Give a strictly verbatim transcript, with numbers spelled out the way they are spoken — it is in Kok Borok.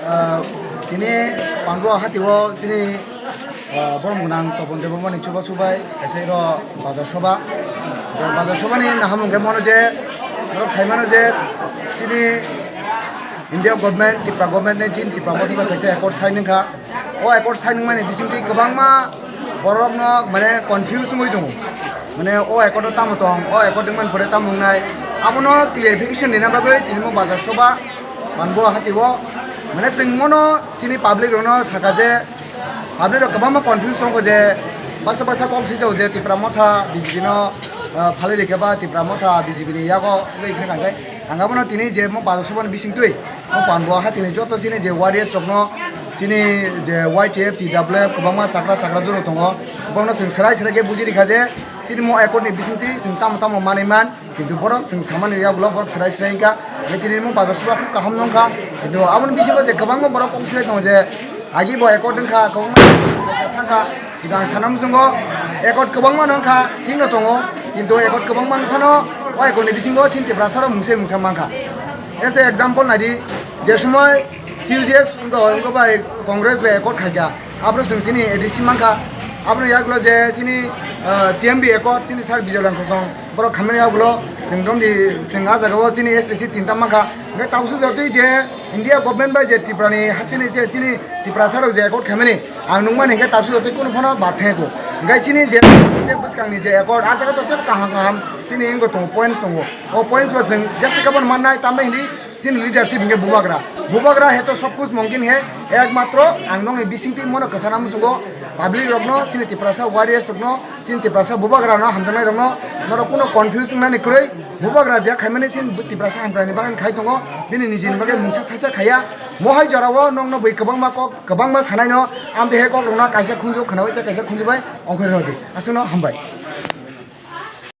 Ah, tini Panduwa hati o chini, ah, borok mwnang Topon Debbarmani chubachu bai kaisa iro bazar soba. Bazar soba ni nahamung khe mano je, borok sai mano je chini India government, Tripura government ni chini Tripura motha bai kaisa accord sign wngkha. O accord sign wngmani bisingtwi kwbangma borokno mane confuse wngwi tongo. Mane o accord o tamo tong, o accord wngmani pore tamo wngnai. Abono clarification rina bagwi tini mo bazar soba Panduwa hati o. Mane chwng mono chini public rokno saka je, public rok kwbangma confuse tongkho je, basa basa kok sijao je Tipra motha B J P no, ah, phalwi rikha ba Tipra motha B J P ni yago wngwi thangkha khe. Ang abono tini je mo bazar soba ni bisingtwi, mo Panduwa hati ni joto chini je warriors rokno, chini je Y T F, T W F kwbangma chakra chakra joro tongo, borokno chwng serai serai khe buji rikha je chini mo accord ni bisingtwi chwng tamo tamo manwi man. Kintu borok chwng samani yagulo borok serai serai wngkha. Hingke tini mo bazar soba khub kaham no wngkha. Kintu aboni bisingo je kwbangma borok kok silai tongo je agi bo accord wngkha, kwbangma thangkha. Kintu ang sana muchungo accord kwbangma no wngkha, thik no tongo. Kintu accord kwbangma wngkha no, o accord ni bisingo chini Tiprasa rok mungsa mungsa mankha. As a example naidi, je somoi T U J S wngkha, wngkha bai Congress bai accord khaikha. Abro chwng chini A D C mankha. Aboni yagulo je chini, ah, T M B accord, chini sir Bijoy Langkhosong, borok khamani yagulo chwng romdi chwng ah jagao chini S T C tinta mankha. Hingke tabuk suk jotoi je India government bai je Tripura ni haste ni je chini Tiprasa rok je accord khaimani, ang nukmani hingke tabuk suk jotoi kunu phano bad thangya kho. Hingke chini je, je bwskang ni je accord, ah jaga to tebo kaham kaham chini wngkha tongo, points tongo. O points bo chwng jesa khe bono mannai, tamni hindi chini leadership hingke bubagra. Bubagra he to sob kuch mumkin he, ekmatro ang nokni bisingtwi mono kwchana muchungo public rokno, chini Tiprasa warriors rokno, chini Tiprasa bubagra no hamjaknai rokno, norok kuno confuse wngnani kwrwi, bubagra je khaimani chini Tiprasa hamkrai ni bagwi khai tongo, bini nijini bagwi mungsa thaisa khaiya, mohai jorao nokno bui kwbangma kok, kwbangma sanai no, amtwi he kok rokno kaisa khunju khwnawi tei kaisa khunju bai ongkhorwi rw di. Aswkno hambai.